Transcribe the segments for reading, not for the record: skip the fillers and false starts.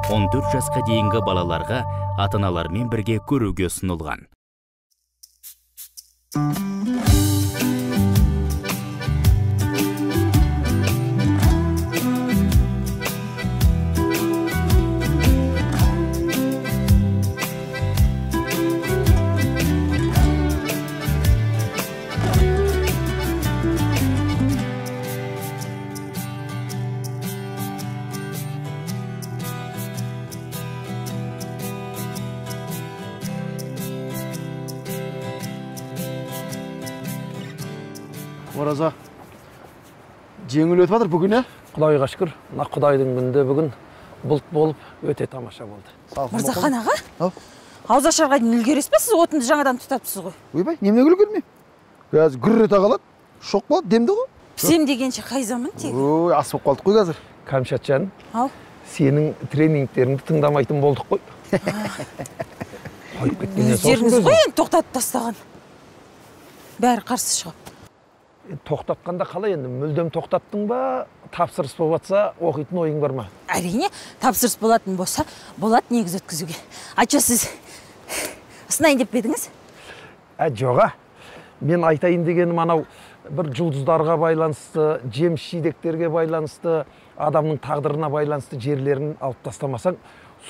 14 жасқа дейінгі балаларға ата-аналармен бірге көруге ұсынылған. Ораза, жеңіл өтіп жатыр бүгін, ә? Құдайға шүкір, мына Құдайдың күнінде бүгін бұлт болып, өте тамаша болды. Мырзахан аға, ауызашарға дейін үлгересіз бе? Сіз отынды жаңадан тұтатыпсыз ғой. Ойбай, неменеге үлгермеймін? Қазір гүр ете қалады, шоқ болады, демді ғой. Пісем дегенше қай заман тегі? Ой, ас болып қалдық қой қазір. Кәмшатжан, сенің тренингтеріңді тыңдамайтын болдық қой. Қойып кеткеннен соң. Өздеріңіз ғой енді тоқтатып тастаған. Бәрі қарсы шығып. Тоқтатқанда қалай енді? Мүлдем тоқтаттың ба? Тапсырыс болып жатса, оқитын ойың бар ма? Әрине, тапсырыс болатын болса, болады негіз өткізуге. Айтшы, сіз ұсынайын деп пе едіңіз? Жоға. Мен айтайын дегенім анау бір жұлдыздарға байланысты, жеміс-жидектерге байланысты, адамның тағдырына байланысты жерлерін алып тастамасаң,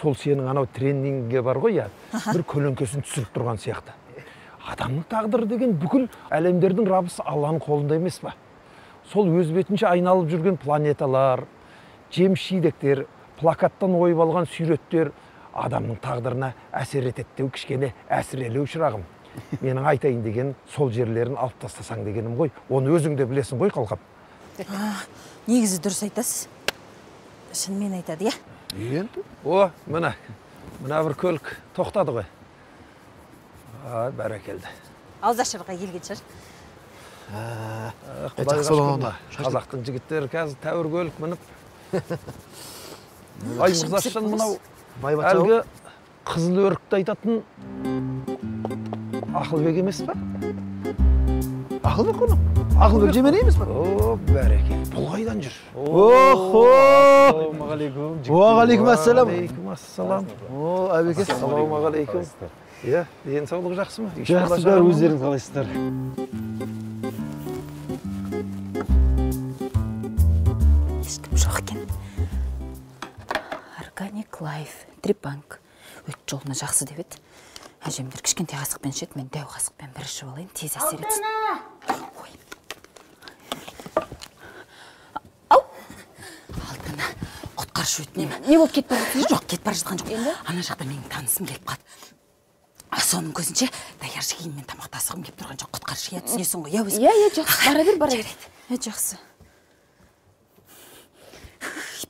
сол сенің анау тренингге бар ғой, бір көлеңкесін түсіріп тұрған сияқты. Адамның тағдыры деген бүкіл әлемдердің рабысы Алланың қолында емес па? Сол өз бетінше айналып жүрген планеталар, жеміс-жидектер, плакаттан ойып алған суреттер адамның тағдырына әсер етеді деу кішкене әсірелеу шырағым. Менің айтайын деген сол жерлерін алып тастасаң дегенім ғой. Оны өзің де білесің ғой, қалқам. Негізі дұрыс айтасыз. Шынымен айтады, иә? Енді? О, мына бір көлік тоқтады ғой. Бәрекелді. Ауызашарға келген шығар. Құдайға шүкір, қазақтың жігіттері қазір тәуір көлік мініп. Ай, Мырзашжан, мынау әлгі қызыл өрікті айтатын Ақылбек емес па? Ақылбек қой, Ақылбек Жеменей емес па? О, бәрекелді. Бұл қайдан жүр? Охо! Ассалаумағалейкум. Уағалейкум ассалам. Уағалейкум ассалам. О, әбеке. Ассалаумағалейкум. Иә, денсаулық жақсы ма? Жақсы, бәрі өздеріңіз қалайсыздар? Ешкім жоқ екен. Органик Лайф, Трипанк. Өт жолына жақсы деп еді. Әжемдер кішкентай қасықпен ішеді, мен дәу қасықпен бір ішіп алайын, тез әсер етсін. Ой. Ау! Алтына, құтқаршы өтінемін. Не болып кетіп бара жатсың? Жоқ, кетіп бара жатқан жоқ. Ана жақта менің танысым келіп қалды. Соның көзінше даяшы киіммен тамақтасығым келіп тұрған жоқ. Құтқаршы, иә, түсінесің ғой, иә өзің? Иә, иә, жақсы. Бара бер, бара бер. Иә, жақсы.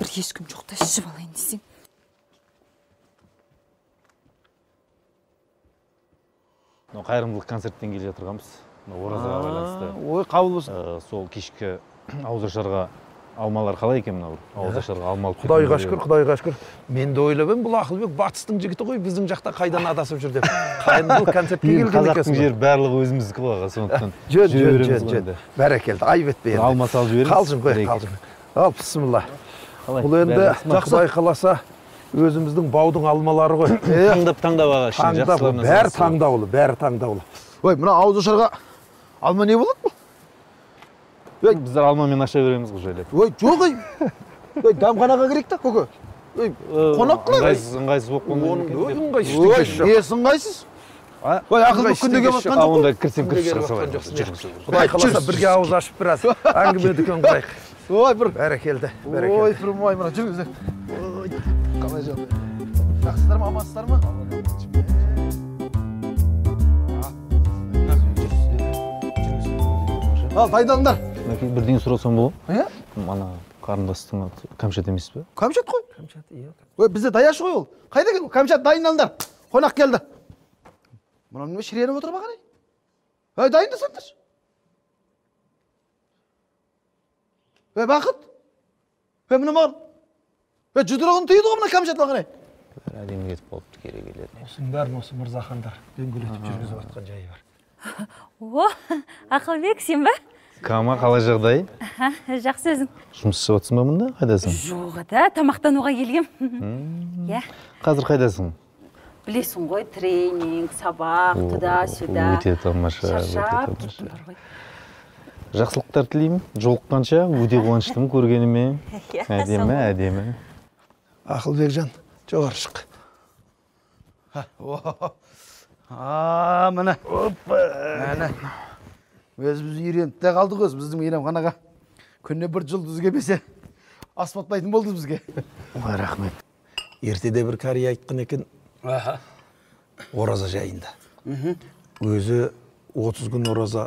Бір ешкім жоқ та ішіп алайын десең. Қайырымдылық концерттен келе жатырғанбыз. Оразаға байланысты. Ой, қабыл болсын. Сол кешкі ауызашарға алмалар қалай екен мынау? Ауызашарға алма алып. Құдайға шүкір, Құдайға шүкір. Мен де ойлап едім, бұл Ақылбек батыстың жігіті ғой, біздің жақта қайдан адасып жүр деп. Қайырымдылық концертке келген екенсің. Қазақтың жері барлығы өзіміздікі ғой, аға, сондықтан. Жөн, жөн, жөн, жөн. Бәрекелді, айып етпе енді. Алма салып жіберіңіз. Қалжың қой, қалжың. Ал, бісміллә. Бұл енді Құдай қаласа өзіміздің баудың алмалары ғой. Таңдап, таңдап аға, ішін жақсыларына. Бәрі таңдаулы, бәрі таңдаулы. Ой, мына ауызашарға алма не болады бұл? Біздер алмамен аша береміз ғой жайлап. Ой, жоқ, ой. Ой, дәмханаға керек та, көке. Ой, қонақ қылайық. Ыңғайсыз болып қалмай ма екен? Ыңғайсыз. Ой, несі ыңғайсыз? Ой, Ақылбек күнде келіп жатқан жоқ. Онда кірсем кіріп шыға салайын. Құдай қаласа бірге ауыз ашып біраз әңгіме дүкен құрайық. Ой, бір. Бәрекелді, бәрекелді. Ой, пірім-ай, мына жүріңіздер. Ой, қалай жағдай? Жақсыздар ма, амансыздар ма? Ал, дайындалыңдар. Бірдеңе сұрасам болады ма? Иә. Ана қарындастың аты Кәмшат емес пе? Кәмшат қой. Кәмшат, иә. Ой, бізде даяшы ғой ол. Қайда екен ол? Кәмшат, дайындалыңдар. Қонақ келді. Мынау неме шіреніп отыр ма қарай? Ой, дайындасаңдаршы. Ой, Бақыт. Ой, мына маған. Ой, жұдырығын түйді ғой мына Кәмшат маған қарай. Әдемі кетіп қалыпты керегелеріне. Осының бәрін осы Мырзахандар дөңгелетіп жүргізіп жатқан жайы бар. О, Ақылбек, сен ба? Кама, қалай жағдай? Жақсы өзің. Жұмыс жасап жатсың ба мұнда? Қайдасың? Жоқ, ата, тамақтануға келгем. Иә. Қазір қайдасың? Білесің ғой, тренинг, сабақ, туда-сюда. Өте тамаша, шаршап кеттім бар ғой. Жақсылықтар тілеймін. Жолыққанша өте қуаныштымын көргеніме. Әдемі, әдемі. Ақылбекжан, жоғары шық. Міне. Опа. Міне. Өзіміз үйреніп те қалдық өзі біздің мейрамханаға. Күніне бір жұлдыз келмесе, ас батпайтын болды бізге. Ой, рахмет. Ертеде бір кәрия айтқан екен. Ораза жайында. Өзі 30 күн ораза,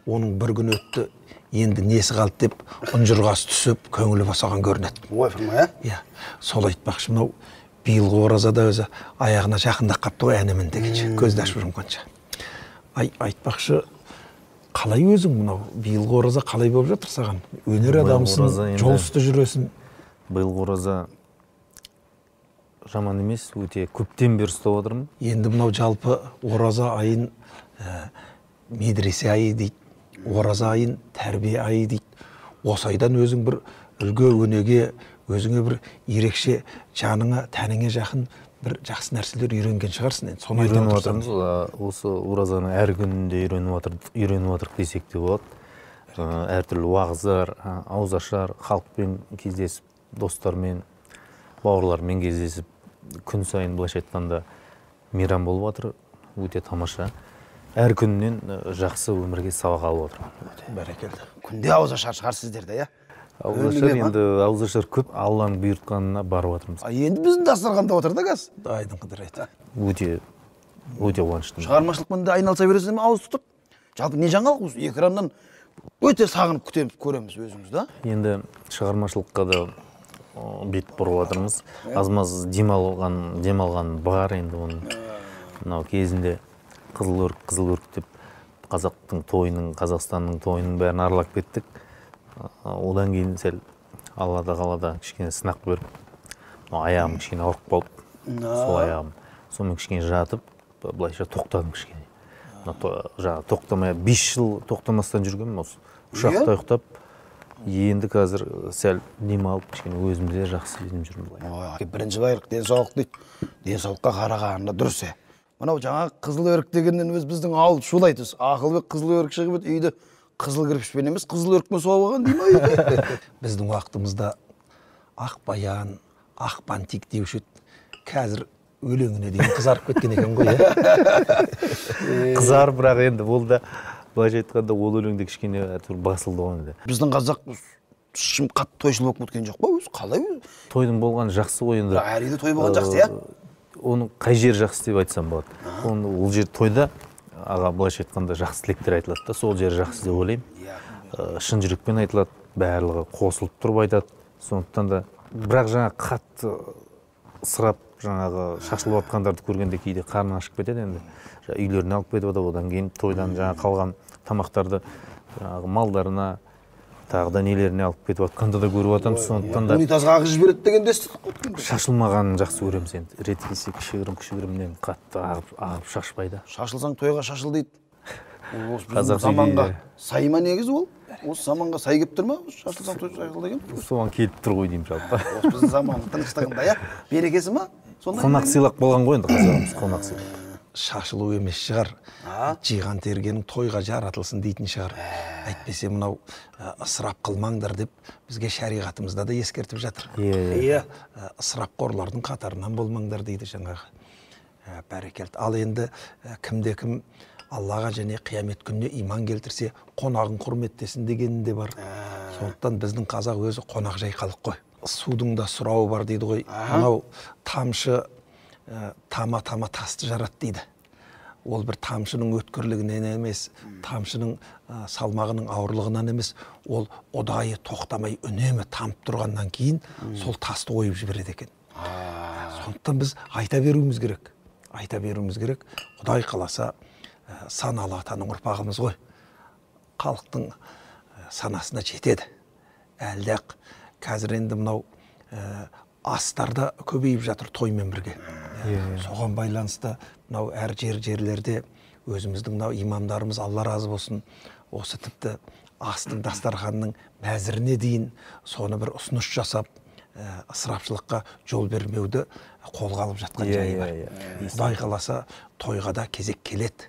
оның бір күн өтті, енді несі қалды деп ұнжырғасы түсіп, көңілі босаған көрінеді. Ой, фырма, иә? Сол айтпақшы, мынау биылғы оразада өзі аяғына жақындап қапты ғой, әнімін дегенше, көзді ашып жұмғанша. Ай, айтпақшы, қалай өзің мынау биылғы ораза қалай болып жатыр саған? Өнер адамысың, жол үсті жүресің. Биылғы ораза жаман емес, өте көптен бері ұстап отырмын. Енді мынау жалпы ораза айын медресе айы дейді, ораза айын тәрбие айы дейді. Осы айдан өзің бір үлгі өнеге, өзіңе бір ерекше жаныңа, тәніңе жақын бір жақсы нәрселер үйренген шығарсың енді. Соны үйреніп жатырмыз. Осы оразаның әр күнінде үйреніп жатырық десек те болады. Әртүрлі уағыздар, ауызашар, халықпен кездесіп, достармен, бауырлармен кездесіп, күн сайын былайша айтқанда мейрам болып жатыр, өте тамаша. Әр күннен жақсы өмірге сабақ алып отырмын. Бәрекелді. Күнде ауызашар шығар сіздерде, иә? Ауызашар енді ауызашар көп, Алланың бұйыртқанына барып жатырмыз. Енді біздің дастарханда отыр да қазір. Айдың құдіреті. Өте өте қуаныштымын. Шығармашылықпен де айналыса бересіз ме, ауыз тұтып? Жалпы не жаңалық осы экраннан өте сағынып күтеміз, көреміз өзіміз, да? Енді шығармашылыққа да бет бұрып жатырмыз. Аз-маз демалған бар енді оның. Мынау кезінде қызыл өрік, қызыл өрік деп қазақтың тойының, Қазақстанның тойының бәрін аралап кеттік. Одан кейін сәл Алла тағала кішкене сынақ беріп, аяғым кішкене ауырып қалып, сол аяғым. Сонымен кішкене жатып, былайша тоқтадым кішкене. Жаңа тоқтамай, 5 жыл тоқтамастан жүргенмін осы. Ұшақта ұйықтап, енді қазір сәл демалып, кішкене өзімді де жақсы сезініп жүрмін былай. Бірінші байлық денсаулық дейді. Денсаулыққа қарағанда дұрыс. Мынау жаңа қызыл өрік дегеннен өз біздің ауыл шулайды. Ақылбек қызыл өрік шығып еді, үйді қызыл кірпішпен емес, қызыл өрікпен соғып алған дей ма үйді? Біздің уақытымызда ақ баян, ақ бантик деуші еді. Қазір өлеңіне дейін қызарып кеткен екен ғой, иә? Қызарып, бірақ енді ол да былайша айтқанда ол өлеңде кішкене әйтеуір басылды ғой енді. Біздің қазақ шым қатты тойшыл болып кеткен жоқ па өзі? Қалай өзі? Тойдың болғаны жақсы ғой енді. Әр үйде той болған жақсы, иә? Оның қай жері жақсы деп айтсам болады. Оны ол жер тойда аға былайша айтқанда жақсы тілектер айтылады да, сол жері жақсы деп ойлаймын. Шын жүрекпен айтылады, барлығы қосылып тұрып айтады. Сондықтан да бірақ жаңа қатты ысырап, жаңағы шашылып жатқандарды көргенде кейде қарны ашып кетеді енді. Үйлеріне алып кетіп жатады, одан кейін тойдан жаңа қалған тамақтарды жаңағы малдарына, тағы да нелеріне алып кетіп жатқанда да көріп жатамыз. Сондықтан да унитазға ағызып жібереді дегенде естідік қой. Шашылмағанын жақсы көреміз енді. Реті келсе кішігірім-кішігірімнен қатты ағып шашпайды. Шашылсаң тойға шашыл дейді. Осы біздің заманға сай ма негізі ол? Осы заманға сай келіп тұр ма? Шашылсаң тойға шашыл деген? Соған келіп тұр ғой деймін жалпы. Осы біздің заманның тыныштығында, иә? Берекесі ма? Қонақ сыйлақ болған ғой енді қазағымыз, қонақ сыйлақ. Шашылу емес шығар, жиған тергенің тойға жаратылсын дейтін шығар. Әйтпесе мынау ысырап қылмаңдар деп бізге шариғатымызда да ескертіп жатыр. Иә, ысырапқорлардың қатарынан болмаңдар дейді жаңағы. Бәрекелді. Ал енді кімде кім Аллаға және қиямет күніне иман келтірсе, қонағын құрметтесін дегені де бар. Сондықтан біздің қазақ өзі қонақ жай халық қой. Судың да сұрауы бар дейді ғой. Мынау тамшы тама-тама тасты жарат дейді. Ол бір тамшының өткірлігінен емес, тамшының салмағының ауырлығынан емес, ол ұдайы тоқтамай үнемі тамып тұрғаннан кейін сол тасты ойып жібереді екен. Сондықтан біз айта беруіміз керек. Айта беруіміз керек. Құдай қаласа, саналы атаның ұрпағымыз ғой. Халықтың санасына жетеді. Әлде ақ қазір енді мынау астар да көбейіп жатыр тоймен бірге. Соған байланысты мынау әр жер-жерлерде өзіміздің мынау имамдарымыз, Алла разы болсын, осы тіпті астың дастарханның мәзіріне дейін соны бір ұсыныс жасап, ысырапшылыққа жол бермеуді қолға алып жатқан жайы бар. Құдай қаласа, тойға да кезек келеді.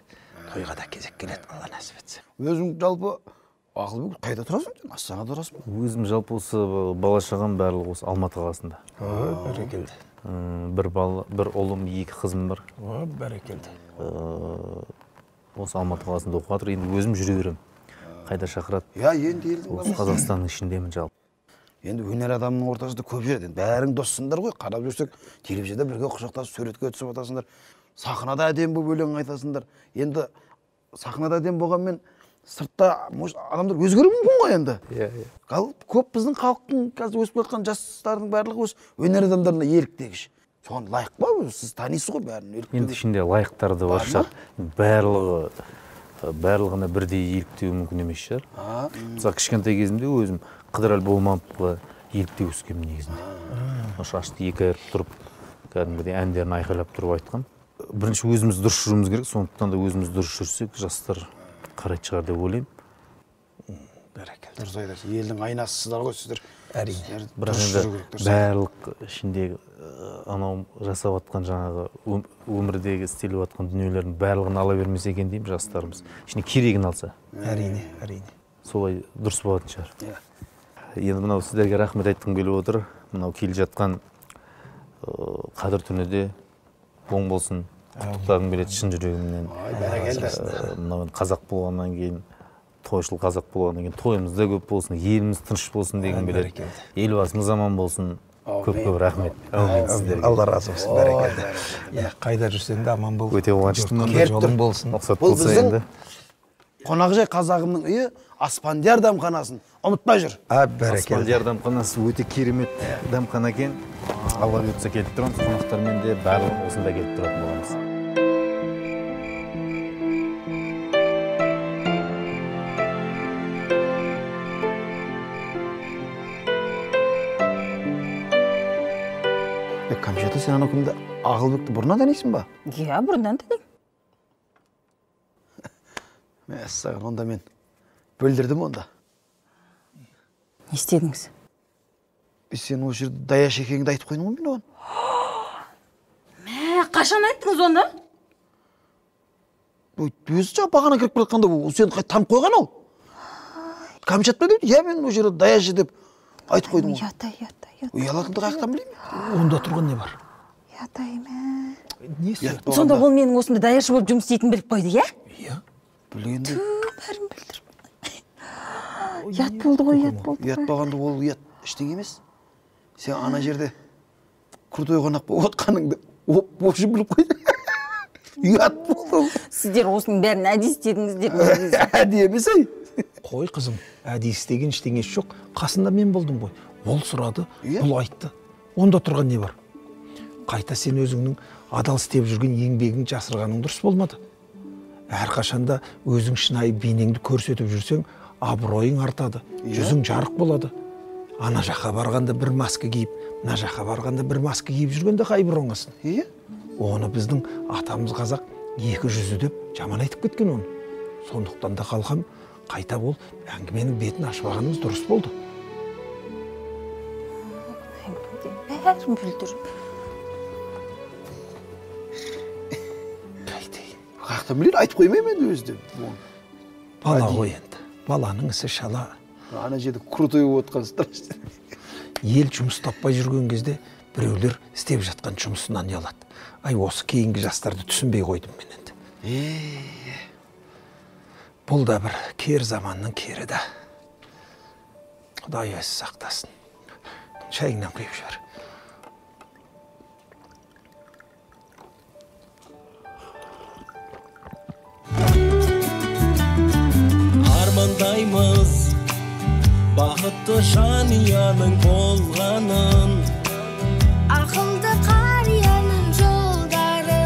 Тойға да кезек келеді, Алла нәсіп етсе. Өзің жалпы Ақылбек қайда тұрасың? Астанада тұрасың ба? Өзім жалпы осы бала шағам барлығы осы Алматы қаласында. Бәрекелді. Бір бала, бір ұлым, 2 қызым бар. Бәрекелді. Осы Алматы қаласында оқып жатыр. Енді өзім жүре беремін. Қайда шақырады? Иә, енді елдің осы Қазақстанның ішіндемін жалпы. Енді өнер адамының ортасында көп жүреді. Енді бәрің доссыңдар ғой. Қарап жүрсек, телевизорда бірге құшақтасып суретке түсіп жатасыңдар. Сахнада әдемі болып өлең айтасыңдар. Енді сахнада әдемі болғанмен сыртта адамдар өзгеруі мүмкін ғой енді. Иә, иә. Көп біздің халықтың қазір өсіп келе жатқан жастардың барлығы осы өнер адамдарына еліктегіш. Соған лайық па? Сіз танисыз ғой бәрін. Енді ішінде лайықтары да бар шығар. Барлығына бірдей еліктеу мүмкін емес шығар. Мысалы, кішкентай кезімде өзім Қыдырәлі Болмановқа еліктеу өскенмін негізінде. Шашты екі айырып тұрып, кәдімгідей әндерін айқайлап тұрып айтқам. Бірінші өзіміз дұрыс жүруіміз керек, сондықтан да өзіміз дұрыс жүрсек, жастар қарайтын шығар деп ойлаймын. Бәрекелді. Дұрыс айтасыз. Елдің айнасысыздар ғой сіздер. Әрине. Бірақ енді барлық ішіндегі анау жасап жатқан жаңағы өмірдегі істеліп жатқан дүниелердің барлығын ала бермесе екен деймін жастарымыз. Ішіне керегін алса. Әрине, әрине. Солай дұрыс болатын шығар. Енді мынау сіздерге рахмет айтқым келіп отыр. Мынау келе жатқан қадір түні де оң болсын. Құттықтағым келеді шын жүрегімнен. Бәрекелді. Мынау енді қазақ болғаннан кейін, тойшыл қазақ болғаннан кейін тойымыз да көп болсын, еліміз тыныш болсын дегім келеді. Елбасымыз аман болсын. Көп-көп рахмет. Әумин сіздерге. Алла разы болсын, бәрекелді. Иә, қайда жүрсең де аман бол. Өте қуаныштымын. Жолың болсын. Рұқсат Бұл болса біздің енді. Қонақжай қазағымның үйі Аспандияр дәмханасын ұмытпай жүр. Бәрекелді. Аспандияр дәмханасы өте керемет дәмхана екен. Алла бұйыртса келіп тұрамыз, қонақтармен де барлығы осында келіп тұратын боламыз. Камшата, сен анау кімді, Ақылбекті бұрыннан танисың ба? Иә, бұрыннан танимын. Мәссаған, онда мен бөлдірдім онда. Не істедіңіз? Сен осы жерде даяшы екеніңді айтып қойдың ғой мен оған. Мә, қашан айттыңыз оны? Өзі жаңа бағана кіріп келе жатқанда сені танып қойған ол. Камшат па деп? Иә, мен осы жерде даяшы деп айтып қойдым ғой. Ұят, ұят, ұят. Ұялатынды қаяқтан білейін? Онда тұрған не бар? Ұят, мә. Несі? Сонда ол менің осында даяшы болып жұмыс істейтінін біліп қойды, иә? Иә. Білгенде. Ту, бәрін білдіріп. Ұят болды ғой, ұят болды. Ұят болғанда ол ұят ештеңе емес. Сен ана жерде крутой қонақ болып отқаныңды вообще біліп қойды. Ұят болды. Сіздер осының бәрін әдейі істедіңіздер. Әдейі емес, ей. Қой қызым, әдейі істеген ештеңесі жоқ. Қасында мен болдым ғой. Ол сұрады, бұл айтты. Онда тұрған не бар? Қайта сен өзіңнің адал істеп жүрген еңбегің жасырғаның дұрыс болмады. Әрқашанда өзің шынайы бейнеңді көрсетіп жүрсең, абыройың артады, жүзің жарық болады. Ана жаққа барғанда бір маска киіп, мына жаққа барғанда бір маска киіп жүргенде қай бір оңасын. Оны біздің атамыз қазақ екі жүзі деп жаман айтып кеткен оны. Сондықтан да қалқам, қайта бол, әңгіменің бетін ашып алғанымыз дұрыс болды. Бәрін бүлдіріп. Қайтейін. Қаяқтан білер, айтып қоймаймын енді өзі деп. Бала ғой енді. Баланың ісі шала. Ана жерде крутой болып отқан страшно. Ел жұмыс таппай жүрген кезде біреулер істеп жатқан жұмысынан ұялады. Ай, осы кейінгі жастарды түсінбей қойдым мен енді. Бұл да бір кер заманның кері да. Құдай өзі сақтасын. Шайыңнан құйып жібер. Армандаймыз бақытты жанұяның болғанын, ақылды қарияның жолдары,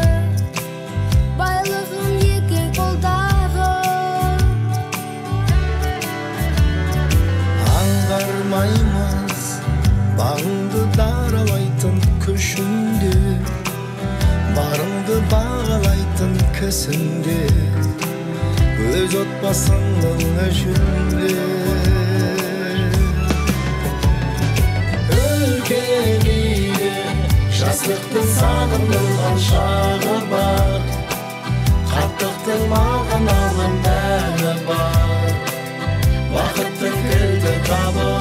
байлығым екі қолдағы. Аңғармаймыз бағыңды даралайтын күшіңде, барыңды бағалайтын кісіңде, өз отбасыңның ішінде. Жастықтың сағынылған шағы бар, қарттықтың мағыналы мәні бар. Бақыттың кілті табылған.